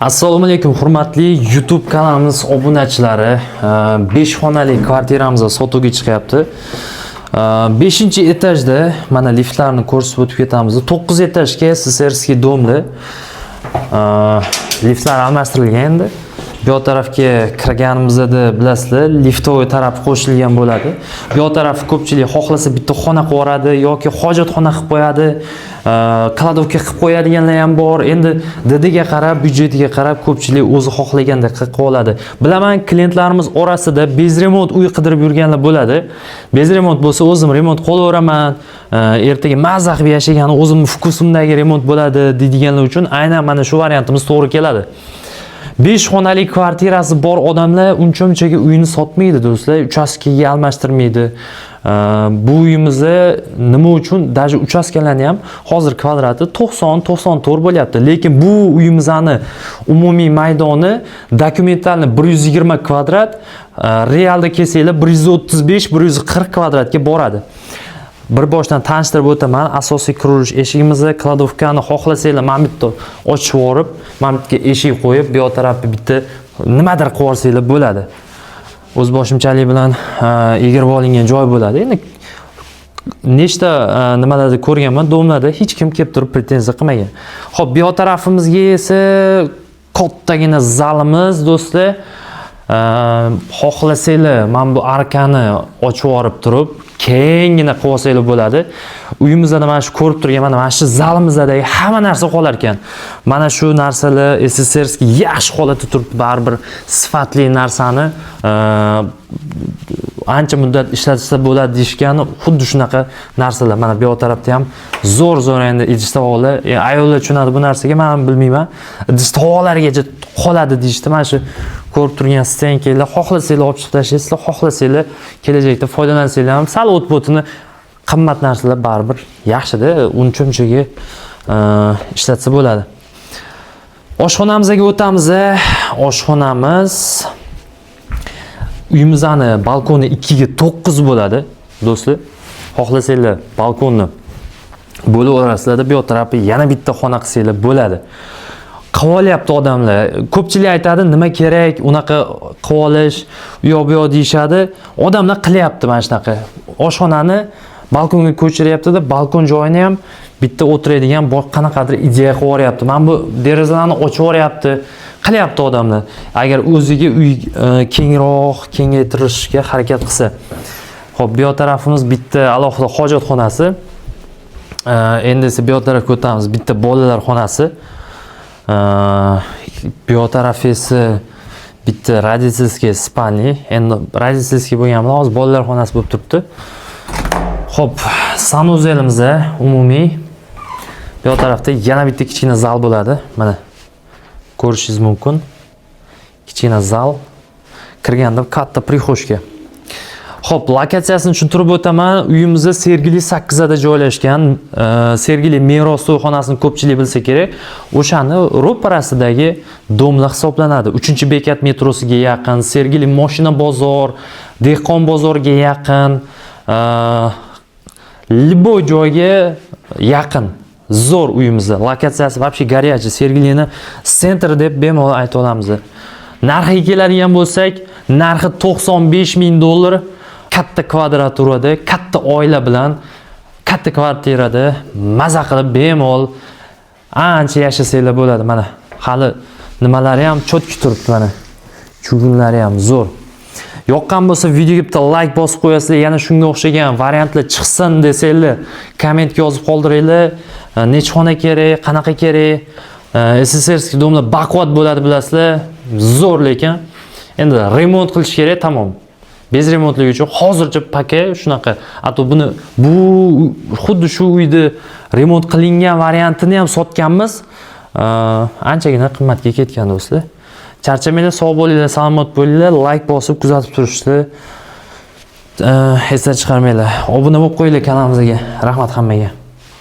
Assalomu alaykum, hurmatli YouTube kanalimiz obunachilari. 5 xonali kvartiramiz sotuvga chiqyapti. 5-etajda, mana liftlarni ko'rsatib o'tib ketamiz. 9 etajga СССРский дом da liftlar almashtirilgan endi. Bu yoq tarafga kirganimizda, bilasizlar, лифтовый taraf qo'shilgan bo'ladi. Bu yoq tarafi ko'pchilik xohlasa bitta xona qilib yuboradi yoki hojatxona qilib qo'yadi, кладовка qilib qo'yadiganlar ham bor. Endi didiga qarab, byudjetiga qarab ko'pchilik o'zi xohlagandek qilib oladi. Bilaman, klientlarimiz orasida без ремонт uy qidirib yurganlar bo'ladi. Без ремонт bo'lsa, o'zim remont qilaveraman, ertaga maza qilib yashagani o'zimni вкус imdagi remont bo'ladi deydiganlar uchun aynan mana shu variantimiz to'g'ri keladi. 5 xonali kvartirasi bor odamlar uncha-munchaga uyini sotmaydi, do'stlar, uchastkaga almashtirmaydi. Bu uyimizni nima uchun, даже uchastkalarni ham hozir kvadrati 90-94 bo'lyapti. Lekin bu uyimizni umumiy maydoni документальный 120 kvadrat, realda kelsanglar 135-140 kvadratga boradi. Bir boshdan tanishtirib o'taman. Asosiy kiruvchi eshigimizni, кладовка ni xohlasanglar mana bu yerda ochib yuborib, mana bu yerga eshik qo'yib, bu yoq tarafga bitta nimadir qilib yuborsanglar bo'ladi. O'z boshimchalik bilan egirib olingan joy bo'ladi. Endi nechta nimalarda ko'rganman, дом larda hech kim kelib turib pretenziya qilmagan. Xo'p, bu yoq tarafimizga esa kattagina zalimiz, do'stlar. Xohlasanglar mana bu arkani ochib yuborib turib, kenggina qilib olsanglar bo'ladi. Uyimizda mana shu ko'rib turgan mana shu zalimizda hamma narsa qolar ekan. Mana shu narsalar СССРский yaxshi holatda turibdi, baribir sifatli narsani ancha muddat ishlatsa bo'ladi deyishgani xuddi shunaqa narsalar. Mana bu yoq tarafda ham zo'r zo'r endi idish tovoqlar, ayollar tushunadi bu narsaga, men ham bilmayman. Idish tovoqlargacha qoladi deyishdi. Mana shu ko'rib turgan стенка lar xohlasanglar olib chiqib tashlaysizlar, xohlasanglar kelajakda foydalansanglar ham sal o't bo'tini qimmat narsalar baribir yaxshida, uncha munchaga ishlatsa bo'ladi. Oshxonamizga o'tamiz. Oshxonamiz, uyimizni balkoni 2 ga 9 bo'ladi, do'stlar. Xohlasanglar balkonni bo'lib olasizlar, bu yoq tarafi yana bitta xona qilsanglar bo'ladi. Qilib olyapti odamlar. Ko'pchilik aytadi, nima kerak unaqa qilib olish, u yoq bu yoq deyishadi. Odamlar qilyapti mana shunaqa. Oshxonani balkonga ko'chiryapti-da, balkon joyini ham bitta o'tiradigan qanaqadir ideya qilib yuboryapti. Mana bu derazalarni ochib yuboryapti. Qilyapti odamlar. Agar o'ziga uy kengroq kengaytirishga harakat qilsa. Xo'p, bu yoq tarafimiz bitta alohida hojatxonasi. Endi esa bu yoq tarafga o'tamiz. Bitta bolalar xonasi. Bu yoq tarafi esa bitta родительский спальня. Endi родительский bo'lgan bilan hozir bolalar xonasi bo'lib turibdi. Xo'p, санузел imiz umumiy. Bu yoq tarafda yana bitta kichkina zal bo'ladi. Mana ko'rishingiz mumkin. Kichkina zal. Kirganda katta прихожка. Xo'p, lokatsiyasini tushuntirib o'taman. Uyimiz Sergeli 8 da joylashgan. Sergeli Meros to'yxonasini ko'pchilik bilsa kerak. O'shani ro'parasidagi дом lar hisoblanadi. 3-bekat metrosiga yaqin, Sergeli moshina bozor, Dehqon bozoriga yaqin, любой joyga yaqin. Zo'r uyimiz. Lokatsiyasi вообще горячий. Sergelini центр deb bemalol ayta olamiz. Narxiga keladigan bo'lsak, narxi 95 ming dollar. Katta kvadraturada, katta oila bilan katta kvartirada maza qilib bemalol ancha yashasanglar bo'ladi. Mana hali nimalari ham чётко turibdi mana. Чугун lari ham zo'r. Yoqqan bo'lsa, videoga bitta layk bosib qo'yasizlar. Yana shunga o'xshagan variantlar chiqsin desanglar, kommentga yozib qoldiringlar. Necha xona kerak, qanaqa kerak? СССРский дом lar baquvvat bo'ladi, bilasizlar. Zo'r lekin. Endi remont qilish kerak, tamom. Без ремонт ligi uchun hozircha пока shunaqa. А то buni, bu xuddi shu uyni remont qilingan variantini ham sotganmiz. Anchagina qimmatga ketgan, do'stlar. Charchamanglar, sog' bo'linglar, salomat bo'linglar, layk bosib kuzatib turishni esdan chiqarmanglar. Obuna bo'lib qo'yinglar kanalimizga. Rahmat hammaga.